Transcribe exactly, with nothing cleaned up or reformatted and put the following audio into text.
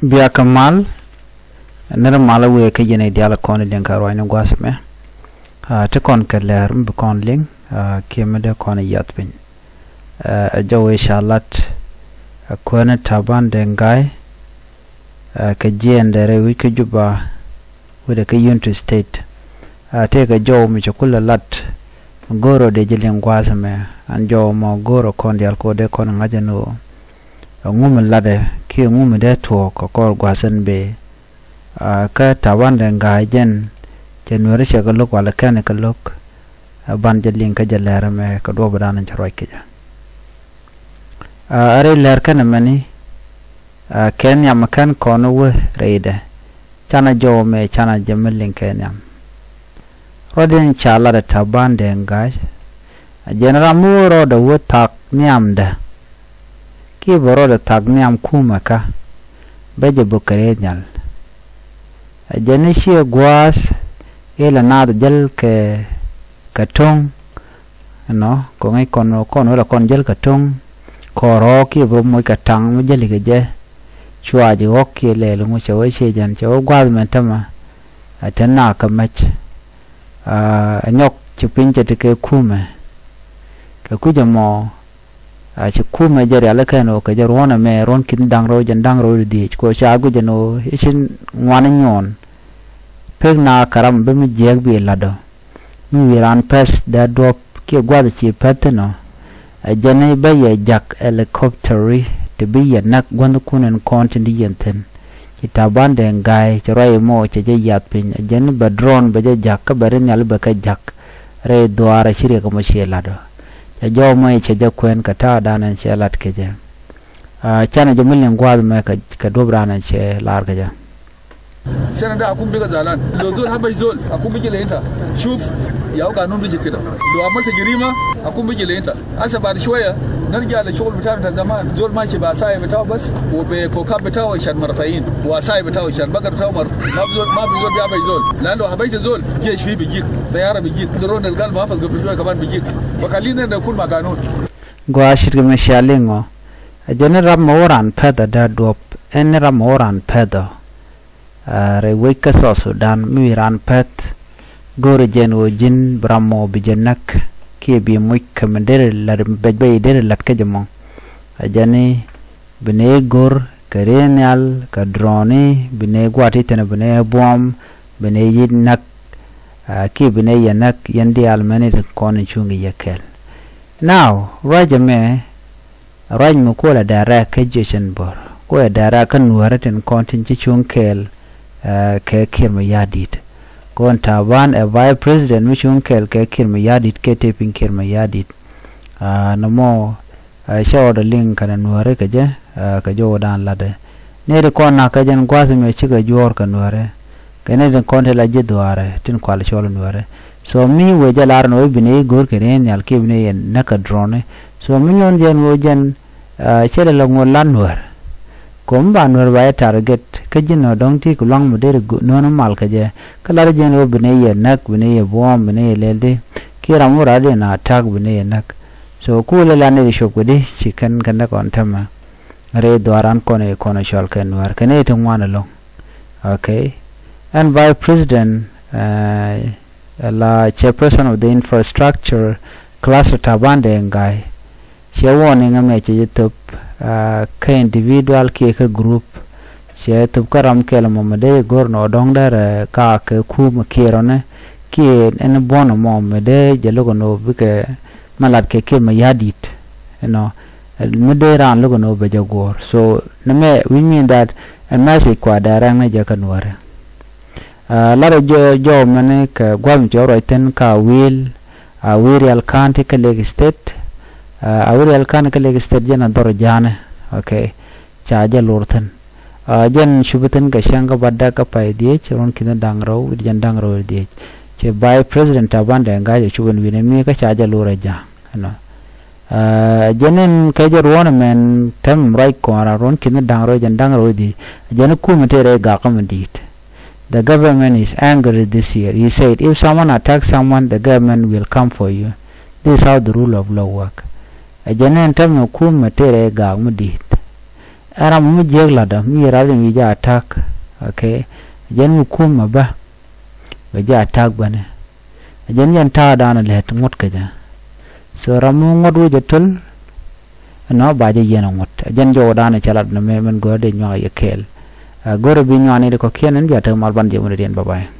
Biakä mal, nir mal a wëë kä yɛn i̱ diaal kɔn i̱ liŋ kä ruacni gua̱a̱th ɛmɛ. Aa, ti kɔn kɛ lɛr mi bi kɔn liŋ, aa, kiɛ mi dee kɔn i̱ yiath piny. Aa, ɛ jɔw i̱ ca lat, aa, kuäär ni Taban Deng Gai, aa, kɛ jiɛɛn dee rɛy wi̱c kä Juba, wi̱cdɛ kä Unity State. Aa, tëëkɛ jɔw mi cɛ kulɛ lat, go̱o̱rä dee ji̱ liŋ gua̱a̱th ɛmɛ, ɛn jɔw mɔ go̱o̱rä kɔn diaal kɛ ɣöö dee kɔn ŋa̱c ɛn ɣöö ɛŋu mi latdɛ kiɛ ɛŋu mi dee tuɔɔk kɛ kɔr gua̱a̱th ɛn bëë. Aa, kä Taban Deng Gai jɛn cɛ Nuääri cɛ kɛ lo̱k walɛ kɛn kɛ lo̱k, ɛ ban jɛ liŋ kä jɛ lɛr ɛmɛ kɛ duɔ̱ɔ̱pdan ɛn cɛ ruac kɛ jɛ. Aa, ɛ rɛy lɛr kɛn ɛmɛni, aa, kɛ nhiam kɛn kɔn wä rɛydɛ. Canɛ jɔw mɛ canɛ jɛ mi liŋ kɛ nhiam. Ruɔ̱t in ca lat ɛ Taban Deng Gai, ɛ jɛn ram mi wä rɔɔdɛ wä thak nhiamdɛ. Kiɛ bɛ rɔɔdɛ thak nhiam kumɛ kä, bɛ jɛ bä kɛ rɛy nhial. Ɛ jɛn i̱ ciɛ gua̱a̱th ilɛ naath jäl kɛ, kɛ to̱ŋ. Ɛnɔ kɔŋ i̱ kɔn, kɔn wälɛ kɔn jäl kɛ to̱ŋ. Kɔɔr ɣɔ̱k kiɛ bä moc kɛ taŋ mi jäli kɛ jɛ. Cuac ɣɔ̱k kiɛ lɛɛl ŋu cɛ wä ciɛ jɛn cɛ wä gua̱a̱th mɛn tämɛ. Ɛ te nak kɛ mɛc. Aa, ɛ nyɔk ci piny cɛ ti kɛ kumɛ. Kɛ kui̱c ɛmɔ, aa, ci kumɛ jɛ rial ikɛn ɣöö kɛ jɛ ruɔ̱n ɛmɛ ruɔ̱n ki̱n da̱ŋ rɛw jɛn da̱ŋ rɛw dhiec kɛ ɣöö ca guic ɛn ɣöö i̱ ci ŋuan inyuɔn. Pek na kɛ ram bi mi jiääk bi latdɔ. Mi wi̱i̱ raan pɛ̈th dee duɔ̱p kiɛ gua̱th ci pɛ̈th thi̱n ɔ. Ɛ jɛn i̱ bä yɛ jak helicopter i̱ ti bi yɛ näk gua̱thkun ɛn kɔn tin ti yɛn thi̱n. Ci Taban Deng Gai cɛ ruac ɛmɔ cɛ jɛ yiath piny. Ɛ jɛn i̱ bɛ drone bɛ jɛ jak kä bɛ ri nhial bɛ kɛ jak. Rɛy dhuaar ɛ ci riɛk ɛmɔ ciɛ lat ɔ. Cɛ jɔw mɔ i̱ cɛ jɛ kuɛn kɛ ta̱a̱dan ɛn cɛ lat kɛ jɛ. Aa, canɛ jɛ mi liŋ gua̱a̱th mɛ kɛ, kɛ duɔ̱pdan ɛn cɛ lar kɛ jɛ. Sena da akun bika zalan. Lo zol haba zol, akun biji le inta. Shuf, ya uga nun biji kida. Lo amalta jirima, akun biji le inta. Asa baad shwaya, narja le shugul bitana ta zaman. Zol mashi ba asaya bitao bas, wa be kokab bitao shan marfain. Wa asaya bitao shan bakar bitao mar-, ma bi zol, ma bi zol biaba zol. Lano haba zol, jesh fi bijik, tayara bijik. Drone al gal muhafaz gabel shwaya kaman bijik. Fa khalina nakun ma ganun. Gua shit kɛ mɛ cia liŋ ɔ. Ɛ jɛn ni rap mɛ wä ran pɛth ɛ dee duɔp. Ɛn ni rap mɛ wä ran pɛth ɔ. Aa, rɛy wec kä South Sudan mi wi̱i̱ raan pɛ̈th. Go̱o̱rɛ jɛn ɣöö ji̱n bi ram mɔ bi jɛ näk kiɛ bi muc kɛ mi derɛ lat bɛc bɛc derɛ lat kä jɛ mɔ. Ɛ jɛn i̱ bi nɛ i̱ go̱r kɛ rieeth nhial kɛ drone i̱ bi nɛ i̱ gua̱a̱t i̱ thi̱n bi nɛ i̱ buɔ̱ɔ̱m bi nɛ i̱ yi̱t näk. Aa, kiɛ bi nɛ i̱ yɛ näk yɛn diaal mɛn i̱ kɔn in cuŋ i̱ yɛ kɛl. Now ruac ɛmɛ Ruac mi kuɔlɛ dɛrɛ kä jiecin bor kuɔlɛ dɛrɛ kä nuäärä tin kɔn tin ci cuŋ kɛɛl, ɛ, kɛ Kiir Mayardit. Kɔn Taban ɛ vice president mi cuŋ kɛɛl kɛ Kiir Mayardit kɛ tëë piny Kiir Mayardit. Aa, nɔmɔ, ɛ, cɛ ɣɔt ɛ liŋ kɛnɛ nuäärä kɛ jɛ, ɛ, kɛ jɔwdan latdɛ. Nɛy ti kɔn nakä jɛn gua̱th mi cikɛ juɔ̱ɔ̱r kɛ nuäärä. Kɛ nɛy ti kɔn ti la ji̱ dhuaarɛ tin kual cɔl nuäärä. So mi wee jɛ lar ni wee bi ni i̱ go̱o̱r kɛ ni nhial kiɛ bi ni yɛn näk kɛ drone. So mi nyuɔ̱n jɛn wee jɛn, aa, cɛ lɛ lɛ ŋuɔ̱t lan nuäär. Kɛ mi ba nuäär ba yɛ target kä ji̱n ɔ dɔ̱ŋ ti kɛ luaŋ mi deri nuäär mal kɛ jɛ. Kä lar jɛn wee bi ni yɛ näk bi ni yɛ buɔ̱ɔ̱m bi ni yɛ lɛl di. Kiɛ ram wä rat yɛn a tak bi ni yɛ näk. So ku lɛ lan ni di cop kɛ di ci kɛn kɛ näk ɔn tämɛ. Rɛy dhuaaran kɔn i̱ kɔn i̱ cɔl kɛ nuäär kɛn i̱ ti ŋuan ɛlɔ̱ŋ. Okay. Ɛn vice president, ɛ, la chairperson of the infrastructure cluster Taban Deng Gai. Cɛ warning ɛmɛ cɛ jɛ thop, ɛ, kä individual kiɛ kä group. Cɛ thop kä ram kɛl mɔ mi dee go̱r nɔ dɔ̱ŋ dɛr, ɛ, ka kɛ kum kiɛ rɔnɛ kiɛ ɛn buɔ̱n mɔ mi dee jɛ lo̱k nɔ bikɛ mi lat kɛ Kiir Mayardit, you know, mi dee raan lo̱k ni wä bɛ jɛ guɔ̱ɔ̱r. So ni mɛ, which mean that ɛ message kua direct ni jɛ kä nuäärä. Aa, lat ɛ jɔw, jɔw mɛni kɛ gua̱th mi cɛ ruac thi̱n kä Awil, Awil Rial County kä Lake State. Aa, Awil Rial County kä Lake State jɛn a dhɔr ja̱a̱nɛ. Okay. Ca jɛ lor thi̱n. Aa, jɛn cupi thi̱n kɛ cäŋ kä ba däk kä pay dhiec ruɔ̱n ki̱n da̱ŋ rɛw wi̱c jɛn da̱ŋ rɛw dhiec. Cɛ vice president Taban Deng Gai cɛ cupi wi̱n ɛ mi kä ca jɛ lor ɛ ja̱a̱ŋ, you know. Aa, jɛn in kɛ jɛ ruɔ̱n ɛmɛn tɛm ruac kɔn ran ruɔ̱n ki̱n da̱ŋ rɛw jɛn da̱ŋ rɛw dhiec. Jɛn kumɛ tëë rɛy gak kä mi di̱i̱t. The government is angry this year. He said, if someone attacks someone, the government will come for you. This is how the rule of law work. Ɛ jɛn in tɛm kumɛ tëë rɛy gak mi di̱i̱t. Ɛ ram mi jiäk latdä mi yɛ rat in wi̱i̱ jɛ attack. Okay. Jɛn mi kum ɛ bä bɛ jɛ attack bäni. Jɛn jɛn ta̱a̱ da̱a̱n lät ŋut kɛ jɛ. So ram mi ŋut wi̱i̱ jɛ töl. Ɛnɔ ba jɛ yɛn ŋut jɛn jɔw da̱a̱n cɛ lat ni mɛ min gör di nyuak yɛ kɛɛl. Gör bi nyuak ni di kɔ̱kiɛn in bia tek mal ban jɛ wun di diɛn bye bye.